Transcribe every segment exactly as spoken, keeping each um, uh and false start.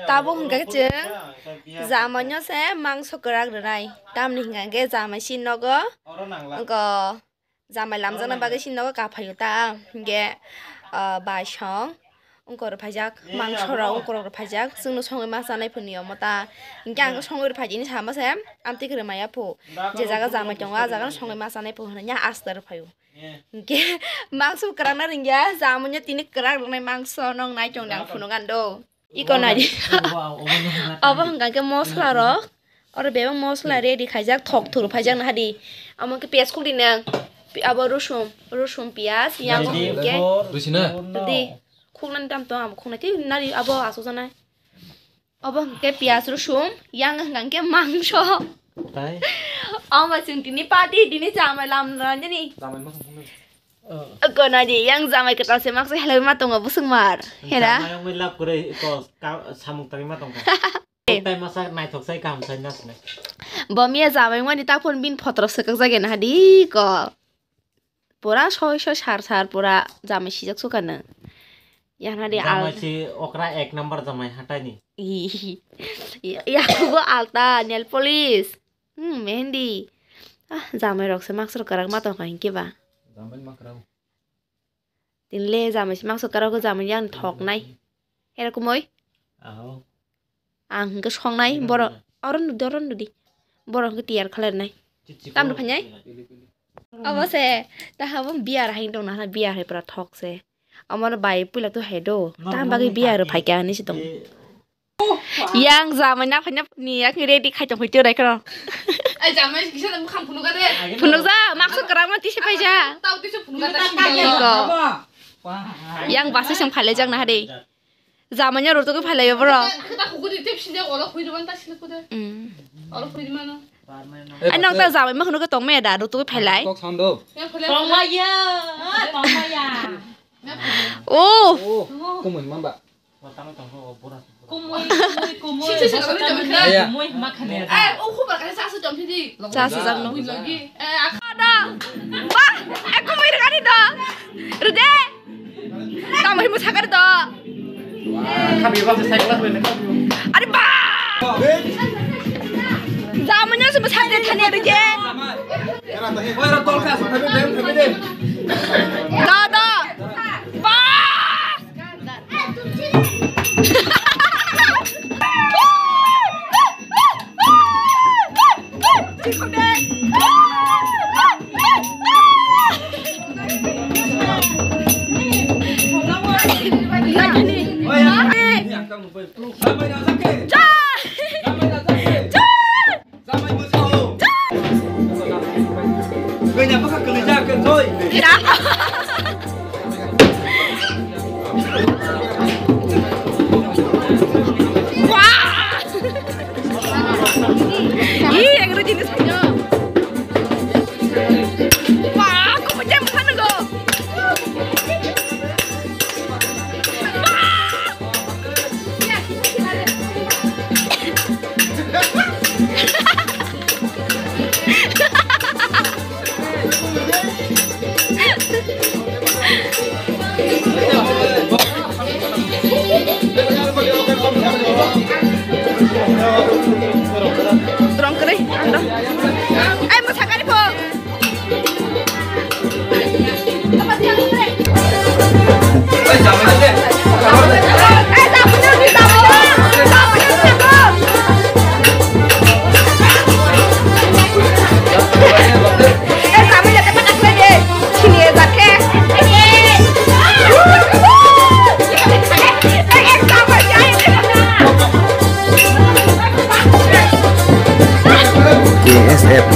Tabuk hwnkha khe chwng jamaino se mangso kwrak rwnai. Tamni hwnkha khe jamai si nogo, wngkha jamai lamjakna bagwi si nogo kaphaio ta. Hwnkhe, ah, baisong wngkha rw phaijak, mangso rok wngkha rw phaijak. Chwngno songwi ma chanai phunio omo ta. Hwnkhe ang songwi rw phaidi hinwi sama se, amtwi kwrwi maya phu. Je jaga jamai tongo, ah jagano songwi ma chanai phu hwnwi ya asta rw phaio. Hwnkhe mangso kwrak na ringya, jamaino tini kwrak rwnai mangso nong nai tong nang phunuk ang do. Iko nai. Obo hwnkha khe mosla rok. Oro bebak mosla ready khaijak, thok thuru phaijak na hadi. Amo khe piyaj khukdi nang. Pi-, abo rusum, rusum piyaj, yang hwnkhe. Rusina? Di. Khuknani tam tong, amo khuknai. Tei nari abo asuk janai. Obo hwnkhe piyaj rusum, yang hwnkha khe mangso. Tai? Omo chwng tini party, tini chamai lam ranjani. Chamai ma khuknai. Oko nai di, yang jamai kwtal se maksa helai ma tongo busuk mar. Hera? Jamai wngwi lab kwrwi ko ka-, samung tangwi ma tongkha. Tai masa naithok sai kaham sai nasne. Bo miya jamai wngmani taphun bin photrok swkak jagena hadi ko. Pura soi soi sar sar pura jamai sijak suka nang. Yang hadi al- Jamai si okra ek number jamai hatai ni. Ih, ya, ya, kubo alta, nail polish. Hmm, mehendi. Ah, jamai rok se maksa kwrak ma tongkha hinkhe ba. Jamai ma kwrak. Tinle jamai se maksa kwrak o jamai yang thok nai. Era kumoi? Aho. Ang hwnkhe songnai, era borok kumoi? Oro nudi, oro nudi. Borok hwnkhe tiyar khlai rwnai. Chichi tam ko. Rw phainai? Pili, pili. Obo se, ta habo biyar hai tong na, biyar hai pura thok se. Omo no bai puila tu hai do. No, tam no, bagwi no, biyar no, phaikya hinwi se tong. Eh. Yang jamai na phanya ni yak ready khai tong phai tio rai kro. Ai jamai kisa na mukhang phunuk de. Phunuk ja, maksa kwrak ma tisi phai ja. Tau tisi phunuk de. Iko. Yang basa seng phai le jak na hade. Jamai nya roto ko phai le bro. Kita kuku di tip sinja ola khui de ban ta sile kude. Mm. Ola khui de mano. Ai nok ta jamai ma khunu ko tong me da roto ko phai lai. Kok sando. Yang phai le. Tong ma ya. Tong ma ya. Oh. Oh, kumui mamba. Kumui, kumui, kumui. Sisi, sisi, sisi, sisi. Kumui, makhane. Eh, o khubar kare sasa jom sidi. Sasa jam no. Logi. Eh, akha da. Ba, eh, kumui rgani da. Rde. Tamo himu sakar da. Khabi ba sai kala khabi. Are ba. Jamanya sumber sate thani rde. Oi, ora tolka, thabi de, thabi de. Da, da. Ba. Jamai bwsa o. Ganya bwsa kwlwijak khe joi. Wah! Ih, yang itu jenis punya. Wah, aku pecah bukan enggak. Rong kere, ando. Ai, masakari po. K S F.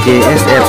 K S F.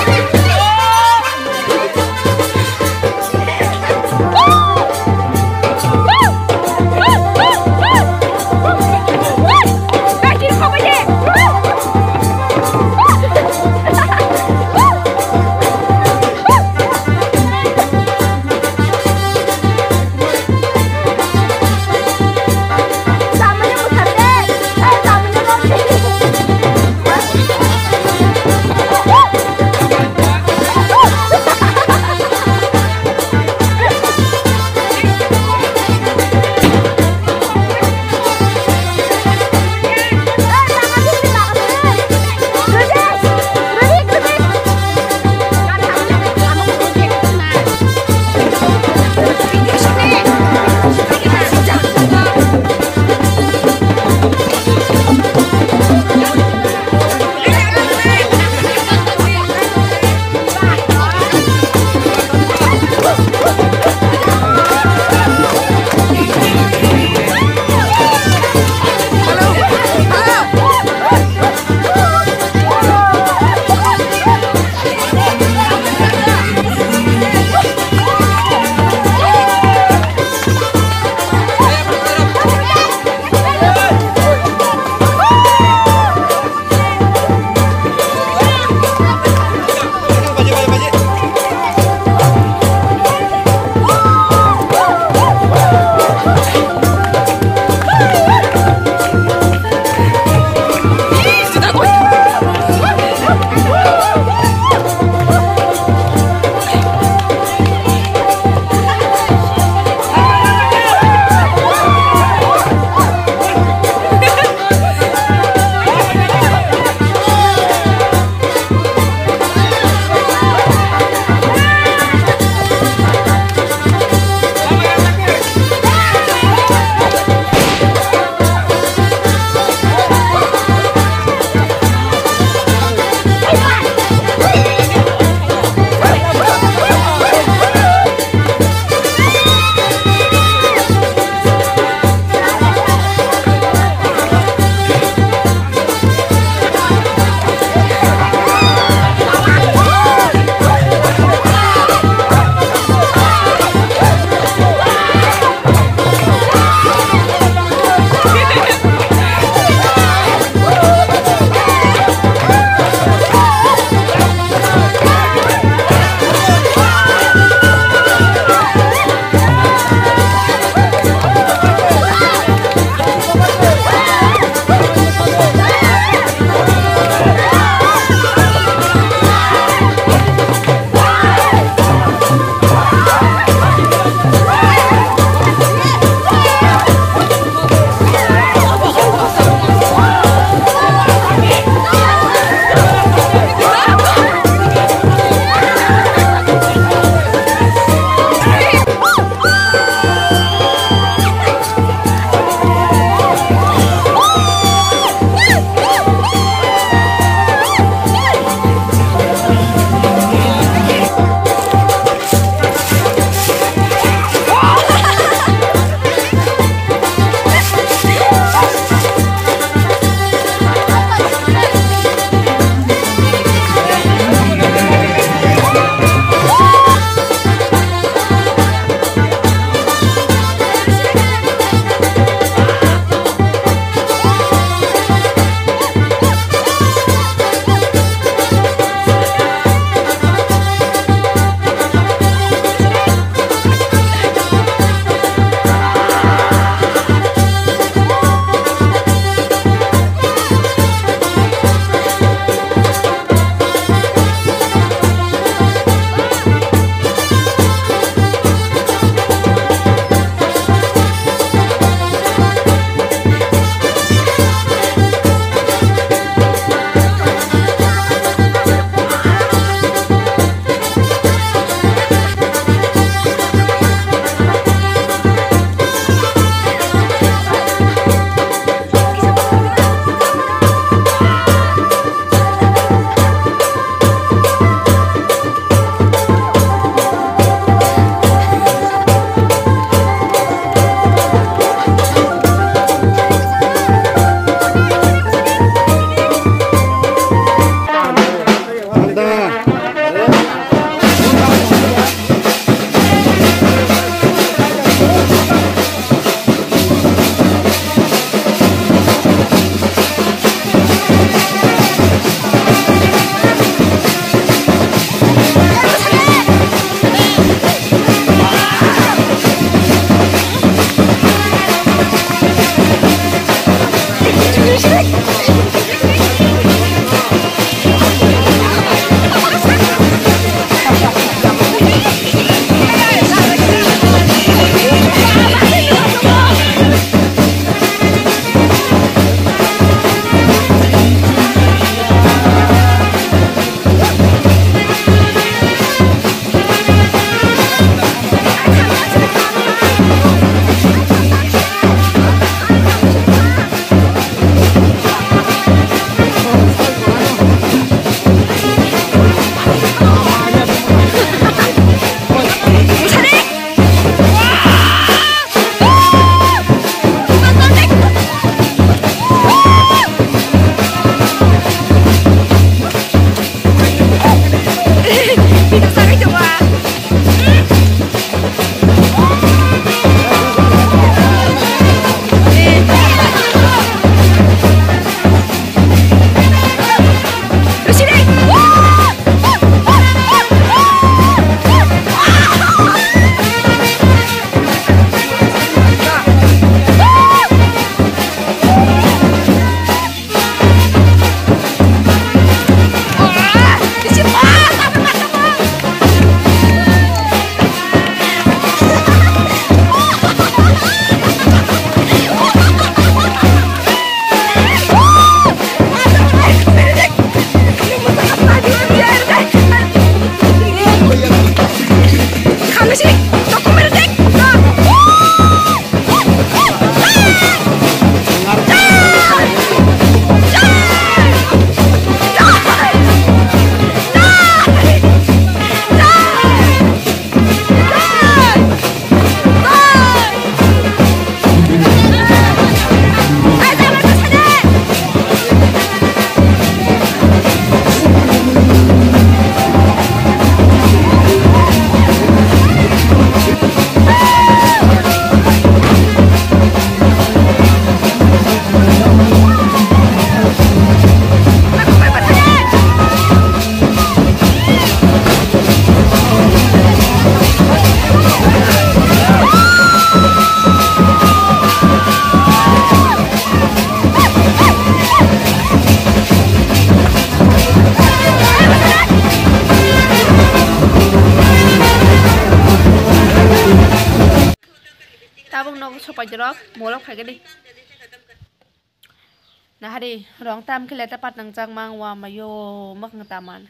Paijorok, morok khaikhe di. Nahari, rong tam khe letter pad nang jak mang wa mayo, mwkhang taman.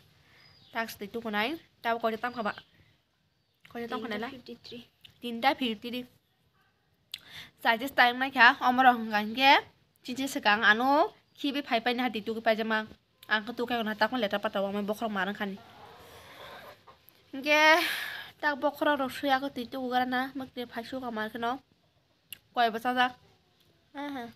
Tax twi tukunai, tabo koita tam khaba. Koita tam khanai la? Tinta fifty three. Tinta fifty three. Charges time nai kha, omorok hwnkha hinkhe, chichi swkang ano khibi phai paini hati tuku paijama. Ang khe tukai hwnna takma letter pad o, amai bokhorok mar wngkhani. Hinkhe, tak bokhorok rok sui ako twi tuku gara na, mwkte phai suka mar kheno. Koi bwsajak. Aha.